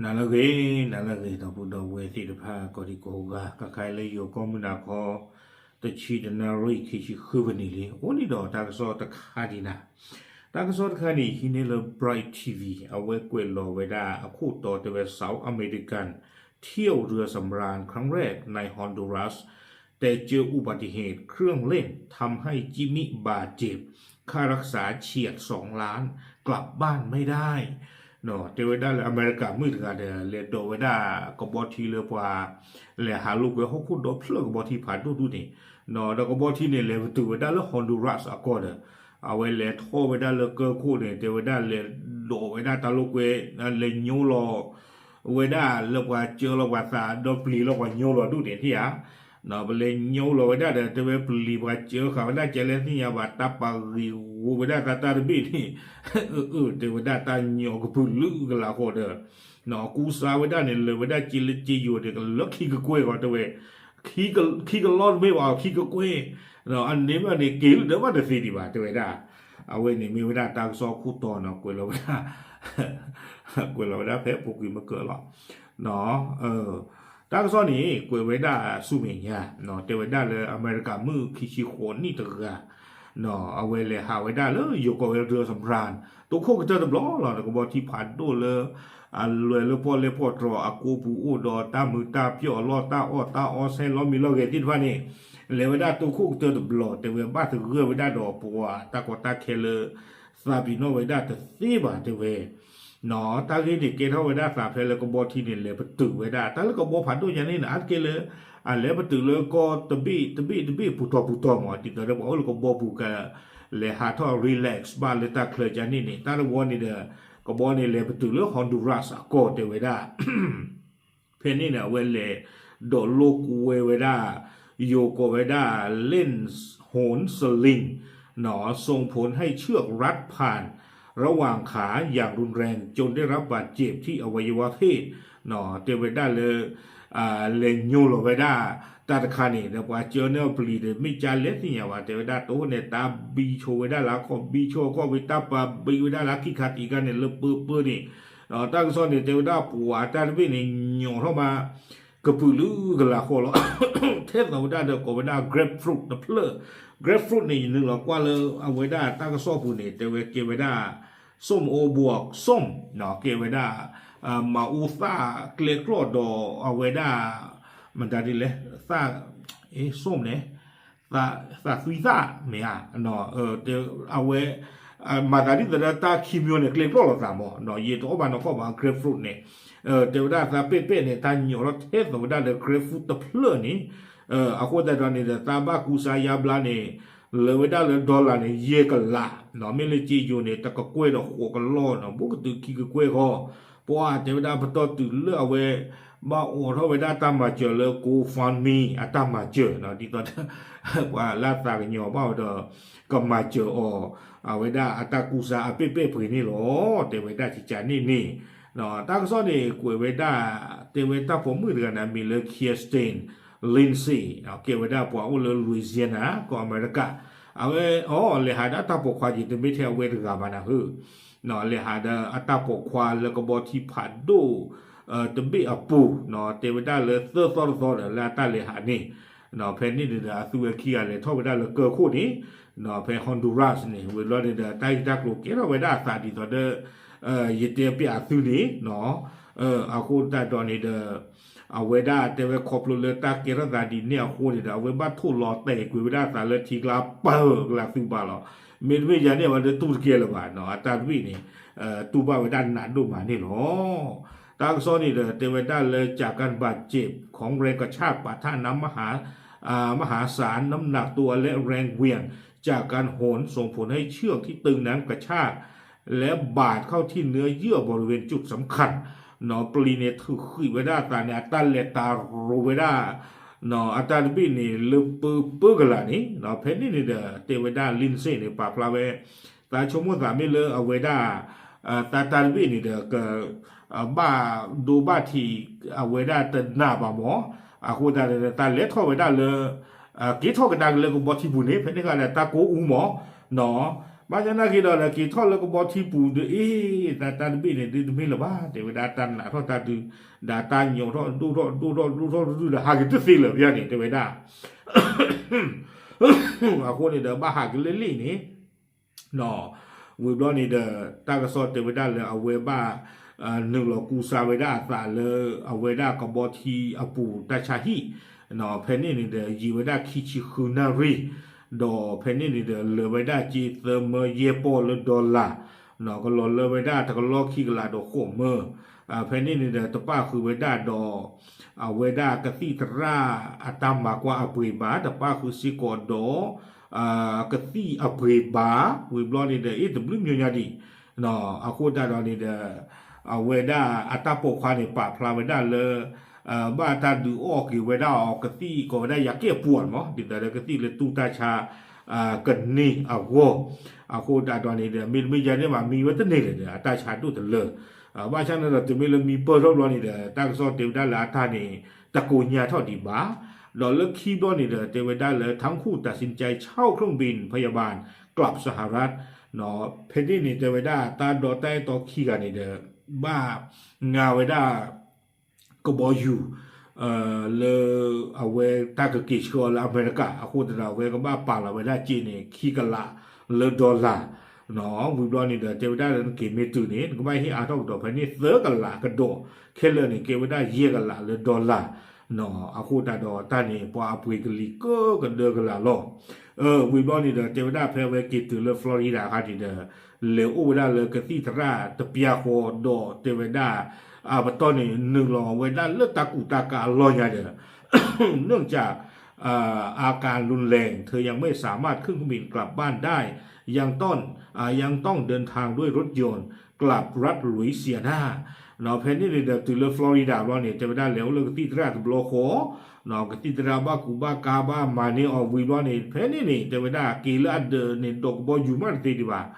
နၤလၢအဂ့ၤ, နၤလၢအဂ့ၤ ဒီပုၢ်ဒီဝဲၢ်သ့ၣ်တဖၣ် ကိးဒံကိးဂၤ, ကခါအံၤလၢယိၤကီၢ်မုၢ်နၤခီ တဆံတနၣ်ရံၣ်ခံဆံဃုမံးနံးလံ, အိၣ်ဒံးဒီးတၢ်ကစီၣ်တခါဒံးနၤ. တၢ်ကစီၣ်တခါန့ၣ် ဟံးန့ၢ်လၢ Bright T V အဝဲကွဲးလီၤဝဲဒၣ်အခိၣ်တီတဲဝဲ South American เที่ยวเรือสำราญครั้งแรกใน Honduras แต่เจออุบัติเหตุเครื่องเล่นทำให้จิมมี่บาดเจ็บ ค่ารักษาเฉียดสองล้าน กลับบ้านไม่ได้ တဲဝဲဒၣ်လၢ အမဲရကၤမုၣ်တဂၤဒီး လဲၤဒိးဝဲဒၣ်ကဘီထံလၢပှၤ လဲၤဟးလိာ်ကွဲဟီၣ်ခိၣ်ဒီဖျၢၣ်ကဘီထံဖးဒိၣ်ဒူၣ်န့ၣ်, ဒီးကဘီထံန့ၣ် လဲၤပတုာ်ဝဲဒၣ်လၢ Honduras အကီၢ်ဒီး အဝဲလဲၤထီၣ်ဝဲဒၣ်လၢကၢၢ်ခိၣ်န့ၣ် တဲဝဲဒၣ်လဲၤဒိးဝဲဒၣ်တၢ်လိာ်ကွဲ လဲၤညိလီၤ ဝဲဒၣ်လၢပှၤစၢလီၤပှၤသးဒီးပျံၤလီၤပှၤညိလီၤဒူၣ်န့ၣ်ဧါ, ပလဲၤညိလီၤဝဲဒၣ်ဒီး တဲဝဲပျံၤပှၤစၢဃာ်ဝဲဒၣ်ကဲလဲၣ်သ့ၣ်ညါဘၣ် တၢ်ပာ်ဂ့ၤဂီၤဝဲဒၣ်သးတၢ်တဘ့ၣ်န့ၣ်, အၢ တဲဝဲဒၣ်တၢ်ညိကပုာ်လုာ်ကလာ်ဃီဒီး ကူစါဝဲဒၣ်န့ၣ် လၢာ်ဝဲဒၣ်စ့လၢစ့ယိာ်န့ၣ် လၢခံကကွဲၢ်ဃီတဲဝဲ, ခံကလီၢ်တမ့ၢ်ဘၣ် ခံကကွဲၢ်, အန့ၣ်ဘၣ်န့ၣ် က့ၤလုာ်ဒီးဘၣ်တသ့ဒံးဘၣ် တဲဝဲဒၣ်, အဝဲန့ၣ်မ့ၢ်ဝဲဒၣ်တၢ်ကစီၣ်ခိၣ်တီနီၤ ကွဲးလီၤဝဲဒၣ် ကွဲးလီၤဝဲဒၣ်ဖဲပူၤကွံာ်မကၢၢ်လီၤ. တၢ်ကစီၣ်န့ၣ် ကွဲးဝဲဒၣ်ဆူမဲာ်ညါ တဲဝဲဒၣ်လၢအမဲရကၤမုၣ်ခံဆံဃိးနံၣ်တဂၤ အဝဲလဲၤဟးဝဲဒၣ်လၢယိၤကီၢ်ဝဲ เรือสำราญ တိခိၣ်ကတၢၢ်တဘျီလီၤ ကဘီထံဖးဒိၣ်လၢ အလွဲၢ်လၢပီၣ်လဲၣ်ပီၣ်တြီၤအကိပူၤအိၣ်ဒီးတၢ်မုာ်တၢ်ပျီၣ်အလီၢ်တၢ်အီၣ်တၢ်အီဆဲးလီမံၤလီဂဲၤသ့ၣ်တဖၣ်န့ၣ် လဲၤဝဲဒၣ်တိခိၣ်ကတၢၢ်တဘျီ တဲဝဲဘၣ်သဂၢၢ်ဝဲဒၣ်ဒီးပှၤတၢ်ကီတၢ်ခဲလၢ သးပ့ၤနီၣ်ဝဲဒၣ်တသ့ဘၣ်တဲဝဲ တၢ်ဂ့ၢ်န့ၣ် ကဲထီၣ်ဝဲဒၣ်သးဖဲလၢကဘီထံန့ၣ် လဲၤပတုာ်ဝဲဒၣ် တၢ်လၢကဘီဖးဒိၣ်ညါန့ၣ် အါတက့ၢ်လၢ အလဲၤပတုာ်လၢကီၢ်တဘ့ၣ်တဘ့ၣ်တဘ့ၣ်ပူၤထီၣ်ပူၤထီၣ်မး ဒ်သိးဒီးပှၤအိၣ်လၢကဘီပူၤက လဲၤဟးထီၣ် relax ဘၣ်လၢတၢ်ချၢကန့ၣ်န့ၣ် တၢ်တဝီန့ၣ်ဒီး ကဘီန့ၣ်လဲၤပတုာ်လၢ Honduras အကီၢ်တဲဝဲဒၣ် ဖဲန့ၣ်န့ၣ် အဝဲလဲၤဒိးလိာ်ကွဲဝဲဒၣ် ယိၤကိးဝဲဒၣ် เล่นโหนสลิง ส่งผลให้เชือกรัดผ่านระหว่างขาอย่างรุนแรงจนได้รับบาดเจ็บที่อวัยวะเพศ တဲဝဲဒၣ်လၢ လဲၤညိလီၤဝဲဒၣ် တၢ်တခါန့ၣ် ဒီးပှၤစၢန့ၢ်အီၤပျံၤဒီး မ့ၢ်ကလဲၣ်သ့ၣ်ညါဘၣ် တဲဝဲဒၣ်တိၢ်န့ၣ် တၢ်ဘံဆိဝဲဒၣ်လၢအခီၣ် ဘံဆိအီၤခီၣ်ဝံၤ တၢ်ပာ်ဘံဝဲဒၣ်လၢခံခါတံၢ်ခါန့ၣ် လၢပၢပၢန့ၣ် တၢ်ကစီၣ်န့ၣ် တဲဝဲဒၣ်ပှၤအတၢ်တဘ့ၣ်န့ၣ် ညိးထီၣ်မး ကပုာ်လုာ်ကလာ်ဃီလီၤ ထဲသိးဝဲဒၣ်ဒီးကိးဝဲဒၣ် grapefruit တဖျၢၣ် grapefruit န့ၣ် ယနုာ်လီၤကွၢ်လၢအဝဲဒၣ်တၢ်ကစီၣ်ပူၤန့ၣ် တဲဝဲကဲဝဲဒၣ် ส้มโอ บวก ส้ม ကဲဝဲဒၣ် မၤအူသၣ်ကျဲကျီၢ်ဒီးအဝဲဒၣ် မတၤဒ်လဲၣ် သၣ် ส้ม န့ၣ် သးသွံသၣ်မ့ၢ်ဧါ အဝဲ မၤသးဒ်သိးဒီးတၢ်ခံမျိုးန့ၣ် ကျဲကျီၢ်လိာ်သးမး ယတအီၣ်ဘၣ်နီၢ်ကီၢ်ဘၣ် grapefruit န့ၣ် တဲဝဲဒၣ်သးပဲ့ပဲ့န့ၣ် တၢ်ညိးထီၣ်ထဲသိးဝဲဒၣ်လၢ grapefruit တဖျၢၣ်န့ၣ် အဃိသတးဒီးန့ၣ်ဒီး သးဘၣ်ကူစါယါဘျါန့ၣ် လၢဝဲဒၣ်လၢ dollar န့ၣ် ယဲၢ်ကလး မ့ၢ်လၢက့ယိၤန့ၣ် တကကွဲၢ်ဒီးဃိးကလီၢ်နီၤ ဘူးကတုၤခံကကွဲၢ်ဃီ ပှၤတဲဝဲဒၣ်ပတီၢ်တုၤလၢအဝဲ ဘၣ်အိးထီၣ်ဝဲဒၣ်တၢ်မၤစၢၤလၢ GoFundMe အတၢ်မၤစၢၤနီၤ ဒ်သိး ပှၤလၢအသးကညီၤဘၣ်ဝဲဒီး ကမၤစၢၤအီၤ အဝဲဒၣ်အတၢ်ကူစါအပဲ့ပဲ့ပှ့ၤန့ၣ်လီၤ တဲဝဲဒၣ်ကကန့ၣ်န့ၣ် တၢ်ကစီၣ်န့ၣ် ကွဲးဝဲဒၣ် တဲဝဲတၢ်ပိာ်မုၣ်တဂၤန့ၣ် အမံၤလၢ Kirsten Lindsay ကဲဝဲဒၣ်ပှၤအိၣ်လၢ Louisiana ကီၢ်အမဲရကၤ အဝဲအီၤလဲၤဟးဒၣ်တၢ်ပိာ်ခွါက့ၤ တမ့ၢ်ထဲအဝဲတဂၤဘၣ်နၢ်ဟၢ လဲၤဟးဒီးအတၢ်ပိာ်ခွါလၢကဘီထံဖးဒိၣ် တဘ့ၣ်အပူၤ တဲဝဲဒၣ်လၢသၢသီတသီဒီးလၢအတၢ်လဲၤဟးန့ၣ် ဖဲန့ၣ်န့ၣ်ဒီး အသုဝဲခံဂၤလဲၤထီၣ်ဝဲဒၣ်လၢကၢၢ်ခိၣ်န့ၣ် ဖဲ Honduras န့ၣ် ဝံၤဘျီန့ၣ်ဒီး တၢ်ဂ့ၢ်တၢ်ကျိၤကဲထီၣ်ဝဲဒၣ်အသးဒ်သိးဒီး ယတဲပျးသုန့ၣ် အဃိသတးဒီးန့ၣ်ဒီး အဝဲဒၣ်တဲဝဲခီဖျိလၢတၢ်ကဲထီၣ်သးဒ်န့ၣ်အဃိန့ၣ်ဒီး အဝဲဘၣ်ထိၣ်လီၤတဲာ်ကွံာ်ဝဲဒၣ်အသးလၢထံကျါပၢၢ်ကလာ်သုးဘၣ်လီၤ. မ့တမ့ၢ်ယၤန့ၣ် အဝဲဒၣ်တူၢ်တကဲလၢၤဘၣ်နီၤ အတၢ်တဘ့ၣ်န့ၣ် တူၢ်ဘၣ်ဝဲဒၣ်နးဒိၣ်မးန့ၣ်လီၤ. တၢ်ကစီၣ်န့ၣ်ဒီး တဲဝဲဒၣ်လၢ จากการบาดเจ็บของแรงกระชากปะทะน้ำมหา อ่ามหาศาล น้ำหนักตัวและแรงเหวี่ยงจากการโหนส่งผลให้เชือกที่ตึงนั้นกระชาก และบาดเข้าที่เนื้อเยื่อบริเวณจุดสำคัญ ပျံၤန့ၣ်ထုးဃံးဝဲဒၣ်အသးန့ၣ် အတၢ်လဲၤတၢ်ရိၤဝဲဒၣ် အတၢ်တဘ့ၣ်န့ၣ် လၢပၢပၢကလာ်န့ၣ် ဖဲန့ၣ်န့ၣ်ဒီး တဲဝဲဒၣ် Lindsay န့ၣ် ပာ်ဖျါဝဲ သးဆိကမိၣ်သးမ့ၢ်လၢအဝဲဒၣ် သးတၢ်တဘ့ၣ်န့ၣ်ဒီး က ဘၣ်ဒိဘၣ်ထံးအဝဲဒၣ်တနးဘၣ်မး, အဃိသတးဒီးသးလဲၤထီၣ်ဝဲဒၣ်လၢ က့ၤထီၣ်ကဒါက့ၤလၢကဘီထံပူၤန့ၣ် ဖဲန့ၣ်ဃီဒီးတၢ်ကိးအူမးနီၤ ဘၣ်ဆၣ်နာ်က့ဒီး က့ၤထီၣ်လၢကဘီထံပူၤဒီး အ့ တၢ်တၢ်တဘ့ၣ်န့ၣ် ဒ်တမ့ၢ်လၢၤဘၣ် တဲဝဲဒၣ် တၢ်နာ်ထီၣ်တၢ်ဒုး ဒီးတၢ်ညိးထီၣ်ဒိၣ်ထီၣ်ဒိၣ်ထီၣ်ဒိၣ်ထီၣ်တဒုဒီး ဟးက့ၤတသ့လၢၤဖဲန့ၣ် တဲဝဲဒၣ် အဃိန့ၣ်ဒီး ဘၣ်ဟးက့ၤလၢလ့ၣ်န့ၣ် ဝံၤဘျီန့ၣ်ဒီး တၢ်ကစီၣ်တဲဝဲဒၣ်လၢအဝဲဘၣ် နုာ်လီၤကူစါဝဲဒၣ်အသးလၢ အဝဲဒၣ်ကဘီထံအပူၤတၢ်ဆါဟံၣ် ဖဲန့ၣ်န့ၣ်ဒီး ယံာ်ဝဲဒၣ်ခံဆံဃုနၣ်ရံၣ် ဒီးဖဲန့ၣ်န့ၣ်ဒီး လၢာ်ဝဲဒၣ်က့သၢမၢယဲၢ်ပီၢ်လၢ dollar ကလီၤလၢဝဲဒၣ်တကလီၢ်ခံကလးဒီးဃိးမၢ ဖဲန့ၣ်န့ၣ်ဒီး တပၣ်ဃုာ်ဝဲဒၣ်ဒီး အဝဲဒၣ်ကသံၣ်သရၣ်အတၢ်မၤကွၢ်အပှ့ၤဘၣ် တပၣ်ဃုာ်စ့ၢ်ကီးဒီး ကသံၣ်အပှ့ၤဘၣ် ဝံၤဘျီန့ၣ်ဒီး အ့ တဘျုးမံၤညါဒံး အဃိသတးဒီးန့ၣ်ဒီး အဝဲဒၣ်အတၢ်ပိာ်ခွါန့ၣ် ပာ်ဖျါဝဲဒၣ်လၢ ဘၣ်တၢ်ဒုးအီၣ်က့ၤဝဲဒၣ်အီၤ ကသံၣ်ကိးဝဲဒၣ် ယၤကဲၣ်ပှီၢ်မး ဒ်သိးဒီးကသံၣ်လၢတူၢ်တၢ်ဆါ ကန့ၢ်အဂီၢ် အဃိသတးဒီးန့ၣ်ဒီး မ့တမ့ၢ်ယၤန့ၣ်မး မံဝဲတန့ၢ်လၢၤဒီး အတၢ်ဆါဒိၣ်တလၢ ဘၣ်ဆၣ်န့ၣ်ဒီး တမ့ၢ်လၢမံပၢၢ်ထီၣ်ဘျီန့ၣ်ဒီး တၢ်ကစီၣ်တဲဝဲဒၣ်လၢအတၢ်န့ၣ် တကိညါထီၣ်ဒံးဘၣ် ဒီးလၢခံဘျီန့ၣ်ဒီး တဲဝဲဒၣ်လၢ ทั้งคู่ตัดสินใจเช่าเครื่องบินพยาบาลกลับสหรัฐ ဖဲန့ၣ်န့ၣ် တဲဝဲဒၣ်တၢ်ဒီတၢ်အဲၣ်တီခံဂၤန့ၣ်ဒီး ဘၣ်ငါဝဲဒၣ် ကဘီယူၤ လၢအဝဲတၢ်ကက့ၤဆှၢအီၤလၢအမဲရကၤ အဃိသတးဒီး အဝဲကဘၣ်ပာ်လီၤဝဲဒၣ်စ့န့ၣ် ခံကလးလၢ dollar ဝံၤဘျီန့ၣ်ဒီး တဲဝဲဒၣ်လၢနက့ၤမ့ၢ်တုၤန့ၣ် နကဘၣ်ဟ့ၣ်အါထီၣ်ကဒီးဖဲန့ၣ်သၢကလးကဒီး ခဲလၢာ်န့ၣ် ကဲဝဲဒၣ်ယဲၢ်ကလးလၢ dollar အဃိသတးဒီးတၢ်န့ၣ် ပှၤအပှ့ၤကလံၤကၢကဒၢကလးလီၤ ဝံၤဘျီန့ၣ်ဒီး တဲဝဲဒၣ်ဖဲအဝဲက့ၤတုၤလၢ Florida အခါန့ၣ်ဒီး လဲၤအိၣ်ဝဲဒၣ်လၢကသံၣ်သရၣ်တပျၢ်ဃီဒီးတဲဝဲဒၣ် အပတီၢ်န့ၣ် နုာ်လီၤဝဲဒၣ်လၢတၢ်ကူၣ်တၢ်ကးအလီၢ်ညါဒီး เนื่องจาก อาการรุนแรง เธอยังไม่สามารถขึ้นเครื่องบินกลับบ้านได้ ยังต้อง ยังต้องเดินทางด้วยรถยนต์กลับรัฐลุยเซียนา ဖဲန့ၣ်န့ၣ်ဒီးတုၤလၢ Florida ဘျီန့ၣ် တဲဝဲဒၣ်လဲၤအိၣ်လၢကသံၣ်သရၣ်တဘျီဃီ ကသံၣ်သရၣ်ဘၣ်ကူးဘၣ်ကါဘၣ်မၤန့ၢ်အီၤဝံၤဘျီန့ၣ် ဖဲန့ၣ်န့ၣ် တဲဝဲဒၣ်က့ၤလၢအဒၢးန့ၣ် ဒိးကဘီယူၤမးတသ့ဒံး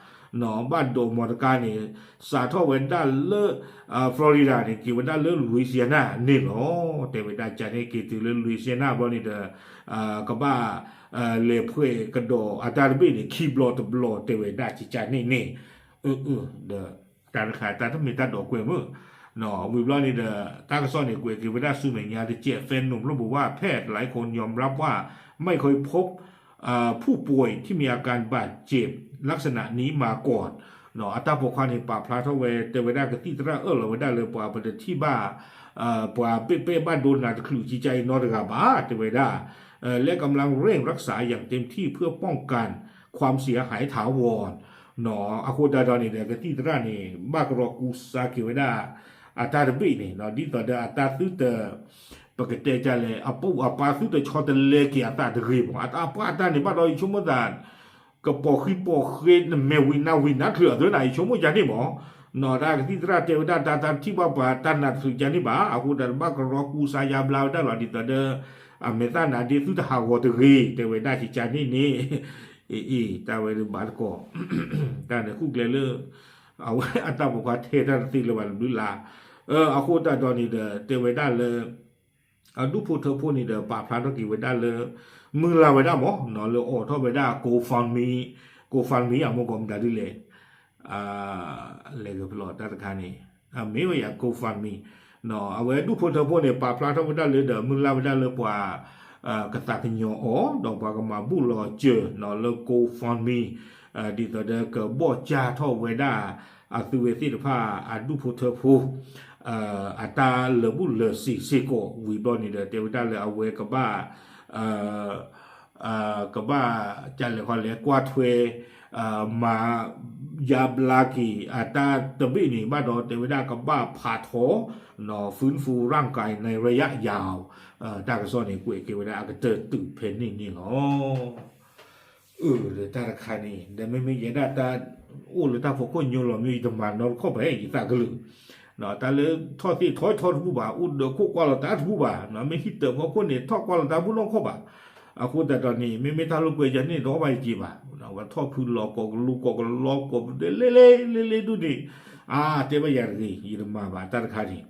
ဘၣ် ဘၣ်ဒိးမီတကါန့ၣ် စးထီၣ်ဝဲဒၣ်လၢ Florida န့ၣ် က့ၤဝဲဒၣ်လၢ Louisiana န့ၣ်လီၤ တဲဝဲဒၣ်ကန့ၣ် က့ၤတုၤလၢ Louisiana ဘျီန့ၣ်ဒီး ကဘၣ် လဲၤဖှဲးကဒီးအတၢ်တဘ့ၣ်န့ၣ် ခံဘျီတဘျီ တဲဝဲဒၣ်ကန့ၣ်န့ၣ် အၢ အၢ ဒီး တၢ်တခါတၢ်တမ့ၢ်တၢ်ဒိးကွဲမုာ် ဝံၤဘျီန့ၣ်ဒီး တၢ်ကစီၣ်န့ၣ် ကွဲးက့ၤဝဲဒၣ်ဆူမဲာ်ညါတကဲး แฟนหนุ่มระบุว่าแพทย์หลายคนยอมรับว่าไม่เคยพบ ผู้ป่วยที่มีอาการบาดเจ็บลักษณะนี้มาก่อน အတၢ်ပိာ်ခွါန့ၣ် ပာ်ဖျါထီၣ်ဝဲ တဲဝဲဒၣ်ကသံၣ်သရၣ်အၢၣ်လီၤဝဲဒၣ်လၢပှၤပတထံၣ်ဘၣ် ပှၤဘ့ၣ်ပဲၣ်ဘၣ်ဒိနးတချုးကကါအံၤနီတဂၤဘၣ် တဲဝဲဒၣ် และกำลังเร่งรักษาอย่างเต็มที่เพื่อป้องกันความเสียหายถาวร အဃိသတးဒီးန့ၣ်ဒီး ကသံၣ်သရၣ်န့ၣ် ဘၣ်ကရီကူစါက့ၤဝဲဒၣ် အတၢ်တဘ့ၣ်န့ၣ် ဒ်သိးဒီးအတၢ်သုတ ပကတဲကလဲၣ် အပူၤအပၢ်သုတဆီတလဲက့ၤအသးတဂ့ၤမး အပှၤအတၢ်န့ၣ် ဘၣ်ဒီးယဆိကမိၣ်သး ကပိာ်ဃံပိာ်ဃ့ နမဲာ်ဝံၤနါဝံၤနါချုးအသးန့ၣ် ယဆိကမိၣ်ယၤန့ၣ်မး တၢ်ကသံၣ်သရၣ်တဲဝဲဒၣ် တၢ်တၢ်ထံၣ်ဘၣ်ပှၤတၢ်နးတချုးကန့ၣ်ဘၣ် အဃိသတးဒီးဘၣ်ကရီကူစါယါဘျါဝဲဒၣ်လီၤ ဒ်သိးဒီး အမဲာ်သၣ်နါဒ့သုတဟးဂီၤတဂ့ၤ တဲဝဲဒၣ်ကကန့ၣ်န့ၣ် အ့ အ့ တၢ်ဝဲဒၣ်ဘၣ်တကိး တၢ်န့ၣ်ဃုကျဲလၢ အဝဲအတၢ်ပိာ်ခွါထဲတၢ်တသ့လၢၤဘၣ်တဘျုးလါ အဃိသတးဒီးန့ၣ်ဒီး တဲဝဲဒၣ်လၢ အဒူၣ်ဖိထၢဖိန့ၣ်ဒီး ပာ်ဖျါထီၣ်က့ၤဝဲဒၣ်လၢ မုၢ်လၢ်ဝဲဒၣ်မး လၢအိးထီၣ်ဝဲဒၣ် GoFundMe GoFundMe အမ့ၢ်ကီးမတၤဒ်လဲၣ် လဲၤကဖျိးတၢ်တခါန့ၣ် မ့ၢ်ဝဲယၤ GoFundMe အဝဲဒူၣ်ဖိထၢဖိန့ၣ် ပာ်ဖျါထီၣ်ဝဲဒၣ်လၢဒီး မုၢ်လၢ်ဝဲဒၣ်လၢပှၤ ကသးကညီၤအီၤ ဒီးပှၤကမၤဘူၣ်လီၤစၢၤလၢ GoFundMe ဒ်သိးဒီးကဘီၣ်ကၢ်ထီၣ်ဝဲဒၣ် အသုဝဲသ့ၣ်တဖၣ်အဒူၣ်ဖိထၢဖိ အတၢ်လၢာ်ဘူၣ်လၢာ်စ့ၤစ့ၢ်ကီး ဝံၤဘျီန့ၣ်ဒီး တဲဝဲဒၣ်လၢအဝဲကဘၣ် ကဘၣ် ကလဲၤခီလဲၤကွၢ်ထွဲ မၤ ယါဘျါက့ၤ အတၢ်တဘ့ၣ်န့ၣ် ဘၣ်ဒီးတဲဝဲဒၣ်ကဘၣ် ဖးထီ ฟื้นฟูร่างกายในระยะยาว တၢ်ကစီၣ်န့ၣ် ကွဲးက့ၤဝဲဒၣ်အကတၢၢ်တုၤဖဲန့ၣ်န့ၣ်လီၤ အၢ ဒီးတၢ်တခါန့ၣ် ဒီးမ့မ့ၢ်ယဲဒၣ်တၢ်အိၣ်လၢတၢ်ဖီခိၣ်ညိလီၤမ့ၢ် ယတမၤနီတခီၣ်ဘၣ် ယသးကလုာ် တၢ်လၢထီၣ်သ့ၣ်ထီၣ်ထီၣ်တဘူၣ်ဘၣ် အိၣ်ဒီးခိၣ်ကွၢ်လီၤတၢ်တဘူၣ်ဘၣ် မ့ၢ်ဟံၣ်တၢးဖီခိၣ်န့ၣ် ထီၣ်ကွၢ်လီၤတၢ်ဘူၣ်နီၢ်ခီၣ်ဘၣ် အဃိသတးဒီးန့ၣ် မ့မ့ၢ်တၢ်လိာ်ကွဲယၤန့ၣ် တအီၣ်ဘၣ်ယက့ၤဘၣ် ဝဲထီၣ်ဖုလီၤကိးကလူကိးကလီကိး လ့လ့လ့လ့ဒူၣ်န့ၣ် အါ တဲဘၣ်ယၤတဂ့ၤ ယတမၤဘၣ်တၢ်တခါန့ၣ်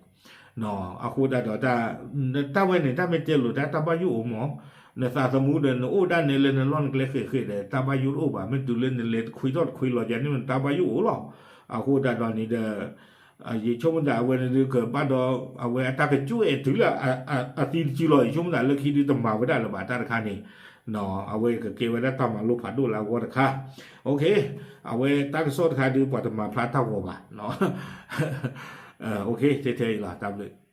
အဃိသတးဒီး တၢ်ဝဲန့ၣ် တၢ်မ့ၢ်တဲလိာ်တၢ် တၢ်ဘၣ်ယိၣ်အိၣ်မး နသးသမူဒီး နအိၣ်ဒၣ်နဲလၢနလီၢ်နကျဲဃဲးဃဲးဒီး တၢ်ဘၣ်ယိၣ်တအိၣ်ဘၣ်. မ့ၢ်တုၤလၢနလဲၤတခွံထီၣ်တခွံလီၤယၤန့ၣ် နတၢ်ဘၣ်ယိၣ်အိၣ်လီၤ. အဃိသတးဒီးန့ၣ်ဒီး ယဆိကမိၣ်သးအဝဲန့ၣ်ဒုးကဘၣ်ဒီး အဝဲအတၢ်ကစူၣ်အဲၣ်တုၤလၢအသံတစုလီၤ. ယဆိကမိၣ်သးလၢခံဒုးတမၤဝဲဒၣ်လၢၤဘၣ်တၢ်တခါန့ၣ်, အဝဲကကဲဝဲဒၣ်တၢ်မၤလိဖးဒိၣ်လၢအဂီၢ်တခါ. အဝဲတၢ်ကစီၣ်တခါဒုး ပှၤတမၤဖျါတၢ်ဂီၤဘၣ်. ထဲထဲအံၤလီၤ တၢ်ဘျုး